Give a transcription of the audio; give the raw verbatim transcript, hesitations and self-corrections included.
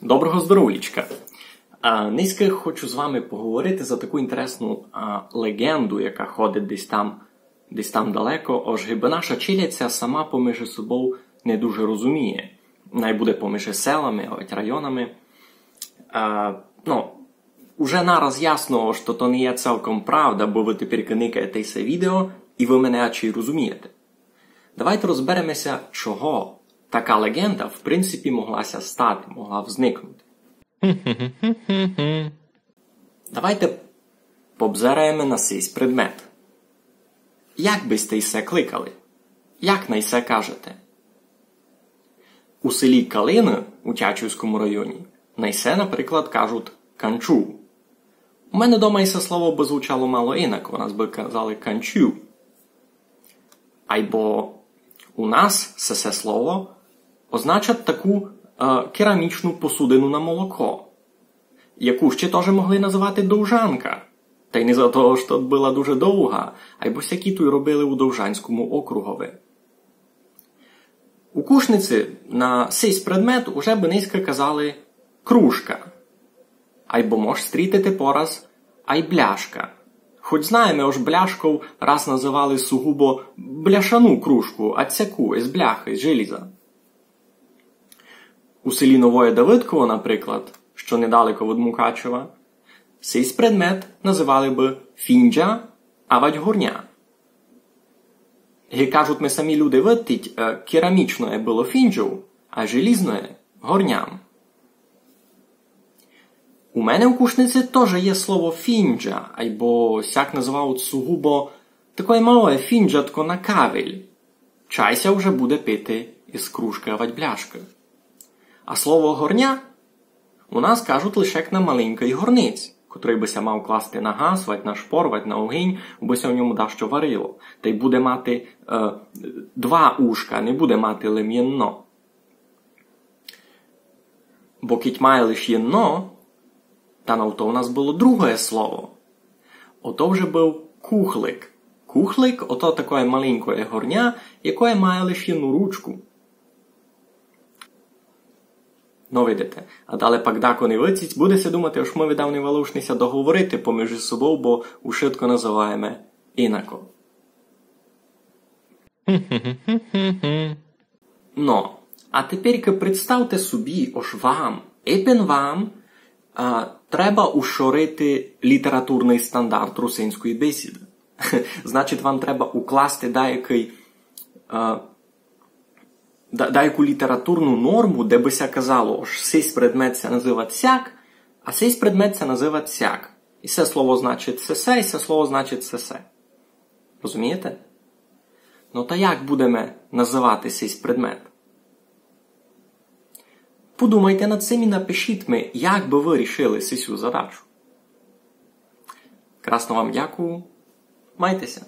Доброго здоровлічка! А, нынька хочу з вами поговорити за таку інтересну, а, леґенду, яка ходить десь там, десь там далеко, ож гибы наша челядь ся сама поміж собов не дуже розуміє. Най буде поміж селами, авадь районами. А, ну, уже нараз ясно, што то не є цілком правда, бо вы тепер никаєте се відео, і вы мене ачей розумієте. Давайте розбереме ся, чого така леґенда, в принципі, могла ся стати, могла взникнути. Давайте побзераєме на сись предмет. Як бы сьте се кликали? Як на се кажете? У селі Калины у Тячівському районі на се, наприклад, кажуть канчу. У мене дома се слово бы звучало мало инако, у нас бы казали канчу. Айбо у нас се, се слово означать таку, е, керамічну посудину на молоко, яку ще тоже могли называти довжанка. Тай не за того, што была дуже довга, айбо сякі туй робили у Довжанському округови. У Кушниці на сись предмет уже бы нынька казали кружка. Айбо мож стрітити пораз ай бляшка. Хоть знаєме, ож бляшков раз называли сугубо бляшану кружку, а сяку, из бляхы, из желіза. У селі Новоє Давидково, наприклад, што недалеко од Мукачева, сись предмет называли бы фінджа авадь горня. Ги кажуть ми самі люди, видите, е, керамічноє было фінджов, а желізноє горням. У мене у Кушниці тоже є слово фінджа, айбо сяк называють сугубо такоє малоє фінджатко на кавель. Чай ся уже буде пити из кружкы авадь бляшкы. А слово горня у нас кажуть лише на маленькый горнець, котрый бы ся мав класти на газ, вадь на шпор, вадь на огинь, бы ся в ньому дашто варило. Тай буде мати, е, два ушка, не буде мати лем єдно. Бо кідь має лиш єдно, та на то у нас было другоє слово. Ото вже быв кухлик. Кухлик, ото такоє маленькоє горня, якоє має лиш єдну ручку. Но видите, а дале пак дако не выціть, буде ся думати, ож мы видав не валушні ся договорити поміж собов, бо ушытко называєме инако. Но, а теперька представте собі, ож вам, епен вам, а, треба ушорити літературный стандарт русинської бесіды. Значить, вам треба укласти даякый, а, да-, даяку літературну норму, де бы ся казало, ож сись предмет ся называть сяк, а сись предмет ся называть сяк. І се слово значить сесе, і се слово значить сесе. Розумієте? Но та як будеме называти сись предмет? Подумайте над сим і напишіть ми, як бы вы рішили сисю задачу. Красно вам дякую. Майте ся.